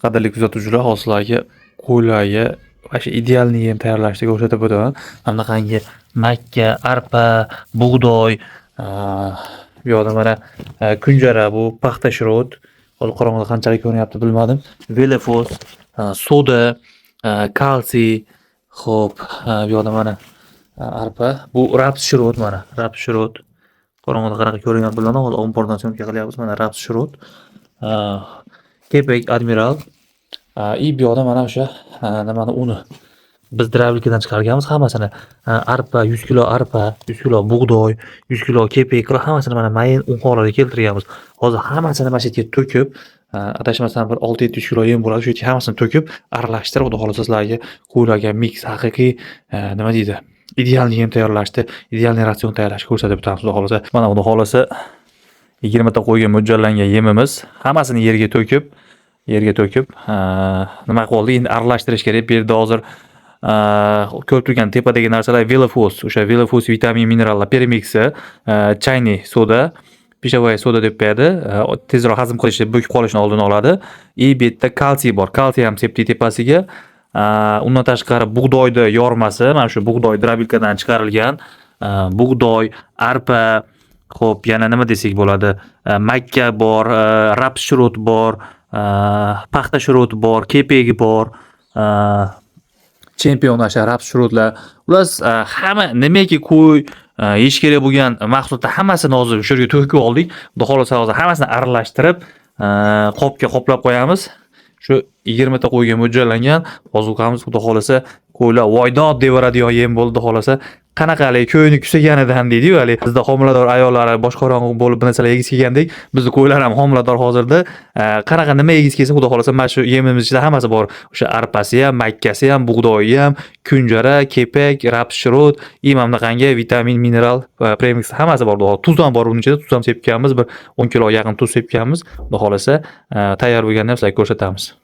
Qadrli kuzatuvchilar, hozir sizlarga qo'ylarga вообще идеальный yem tayyorlashni ko'rsatib o'taman. Mana bunaqangi makka, arpa, bug'doy, bu yoqda mana kunjara, bu paxta shirot. Hozir qorong'ida qanchalik ko'rinyapti, bilmadim. Velofos, soda, kalsiy, xo'p, bu yoqda mana arpa, bu raps shirot mana, raps shirot. Qorong'ida qanaqa ko'rinyapti, bilmadim. Hozir ombordan съёмка qilyapmiz. Mana raps shirot. Kepak, Admiral. И bu yoqda mana o'sha nimani uni biz дробилка dan chiqarganmiz hammasini. Arpa, 100 kilo arpa, 100 kilo bug'doy, 100 kilo kepak qilib hammasini mana mayin un holatiga keltirganmiz. Hozir hammasini mana shu yerga to'kib, adashmasam bir 6-700 kilo yem bo'ladi. Shu yerga hammasini to'kib, aralashtirib, xudo xohlasa sizlarga qo'ylarga mix haqiqiy, nima deydi, идеальный yem tayyorlashni, идеальный ratsion tayyorlashni ko'rsatib o'tamiz, xudo xohlasa. Mana xudo xohlasa 20 ta qo'yga mo'ljallangan yemimiz hammasini yerga to'kib, nima qilib oldik, endi aralashtirish kerak. Bu yerda hozir ko'rib turgan tepadagi narsalar Velofos, o'sha Velofos vitamin minerallar premiksi, чайный soda, пищевая soda deb qo'yadi. Tezroq hazm qilishi, bo'kib qolishini oldini oladi. И bu yerda kalsiy bor. Kalsiy ham sepdik tepasiga. Undan tashqari bug'doyni yormasi, mana shu bug'doy дробилка dan chiqarilgan. Bug'doy, arpa, xo'p, yana nima desak bo'ladi? Makka bor, raps shirot bor, paxta shirot bor, kepagi bor, Chempion o'sha raps shirotlar. Xullas, hamma nimaki qo'y yeyish kerak bo'lgan mahsulotlar hammasini hozir o'sha yerga to'kib oldik. Xudo xohlasa hozir hammasini aralashtirib, qopga qoplab qo'yamiz. Shu 20 ta qo'yga mo'ljallangan ozuqamiz, xudo xohlasa qo'ylar voydod deyaveradigan yem bo'ldi, xudo xohlasa. Qanaqa haligi ko'yni kusaganidan deydi-yu, haligi bizda homilador ayollar bosh qorong'u bo'lib bir narsalar yegisi kelgandek, bizni qo'ylar ham homilador hozirda. Qanaqa nima yegisi kelsa, xudo xohlasa mana shu yemimiz ichida hammasi bor. O'sha arpasi ham, makkasi ham, bug'doyi ham, kunjara, kepak, raps shirot и mana bunaqangi vitamin, mineral va premiks hammasi bor. Xudo xohlasa. Tuz ham bor uning ichida, tuz ham sepganmiz, bir 10 kilo yaqin tuz sepganmiz. Xudo xohlasa, tayyor bo'lganda ham sizlarga ko'rsatamiz.